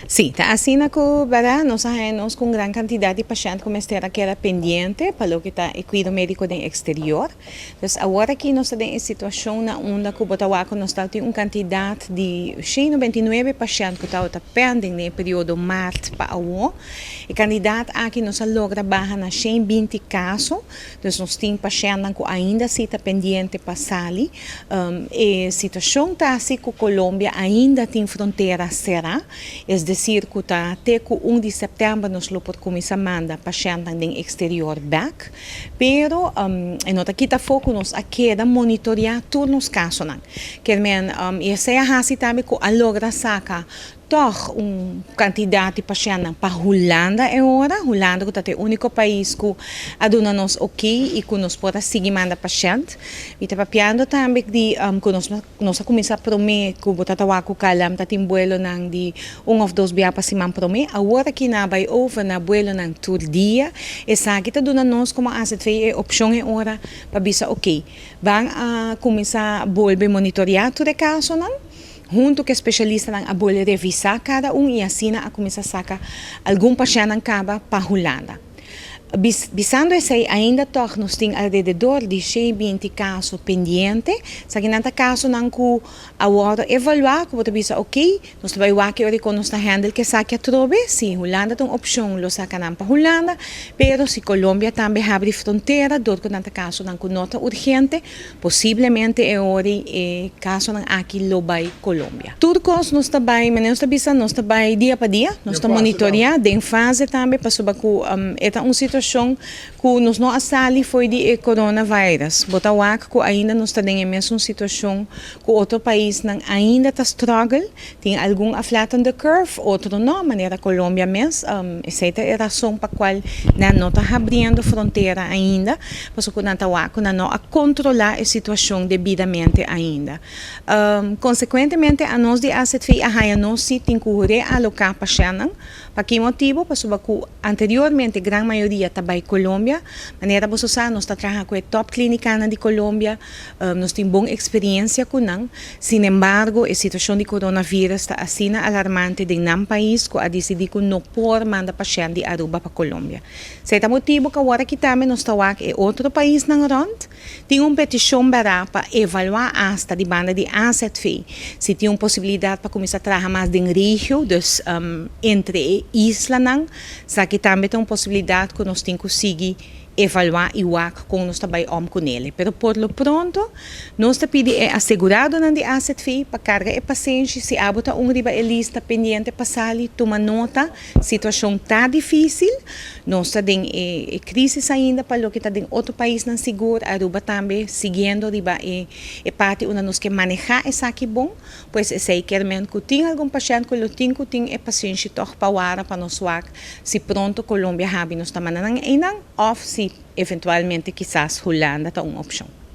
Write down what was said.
Si, ta asina ku bèrdat, nos nos ku gran kantidat di pashènt ku mester a keda pendiente pa loke ta e kuido médiko den eksterior. Dus awor aki nos ta den e situashon na unda ku bo ta wak ku nos ta tin un kantidat di 199 pashènt ku tabata pending den e periodo mart pa awor. E kantidat aki nos a logra baha na 120 kaso, dus nos tin pashèntnan ku ainda si ta pendiente pa sali. E situashon ta asina ku Colombia ainda tin frontera será, es desir ku ta te ku 1 di sèptèmber nos lo por kuminsá manda pashèntnan den eksterior bèk, pero e no ta kita afó ku nos a keda monitoriá tur nos kasonan. Ke men i esei a hasi tambe ku a logra saka tòg un kantidat di pashèntnan pa Hulanda e ora, Hulanda ku ta e úniko pais ku a duna nos ok i ku nos por a sigui manda pashènt. Mi ta papiando tambe di ku nos a kuminsá promé ku bo ta wak ku KLM ta tin buelonan di un òf dos bia pa siman promé, awor aki nan a bai over na buelonan tur dia. Esaki ta duna nos komo AZV e opshon e ora pa bisa ok, ban a kuminsá bolbe monitoriá tur e kasonan, huntu ku e spesialistanan a bolbe revisá kada un i asina a kuminsá saka algun pashèntnan kaba pa Hulanda. Bisando esei, ainda tòg nos tin alrededor di 120 kaso pendiente. Esakinan ta kasonan ku a wòrdu evaluá, ku bo ta bisa ok, nos ta bai wak ora ku nos ta handle ku esaki atrobe. Si Hulanda ta un opshon, lo saka nan pa Hulanda, pero si Colombia tambe habri frontera, dor ku nan ta kasonan ku no ta urgente, posiblemente e ora e kasonan aki lo bai Colombia. Tur kos nos ta bai, manera nos ta bisa, nos ta bai dia pa dia, nos ta monitoriá den fase tambe pasobra ku e ta un situashon ku nos no a sali for di e coronavirus. Bo ta wak ku ainda nos ta den e mesun situashon ku otro paisnan ainda ta struggle, tin algun a flatten the curve, otro no, manera Colombia mes. Esei ta e rason pa kual nan no ta habriendo frontera ainda, pasobra ku nan ta wak ku nan no a kontrolá e situashon debidamente ainda. Konsekuentemente anos di AZV a haña nos si tin ku realoká pashèntnan. Pa ki motibu? Pasobra ku anteriormente gran mayoria ta bai Colombia. Manera boso sa, nos ta traha ku e top klínikanan di Colombia, nos tin bon eksperensia ku nan. Sin embargo, e situashon di coronavirus ta asina alarmante den nan pais ku a disidí ku no por manda pashènt di Aruba pa Colombia. Esei ta motibu ku awor aki tambe nos ta wak e otro paisnan rònt. Tin un petishon bèrá pa evaluá asta di banda di AZV si tin un posibilidat pa kuminsá traha mas den regio, dus entre e islanan. Esaki tambe ta un posibilidat ku nos tin ku sigui evaluá i wak kon nos ta bai om ku nele. Pero por lo pronto nos ta pidi e aseguradonan di AZV pa karga e pasenshi. Si abo ta un riba e lista pendiente pa sali, tuma nota. Situashon ta difísil, nos ta den e krísis ainda pa loke ta den otro paisnan sigur, Aruba tambe siguiendo riba e parti unda nos ke manehá esaki bon, pues esei kier men ku tin algun pashènt ku lo tin ku tin e pasenshi tòg pa wara pa nos wak si pronto Colombia habi nos ta manda nan einan òf si eventualmente kisas Hulanda ta un opshon.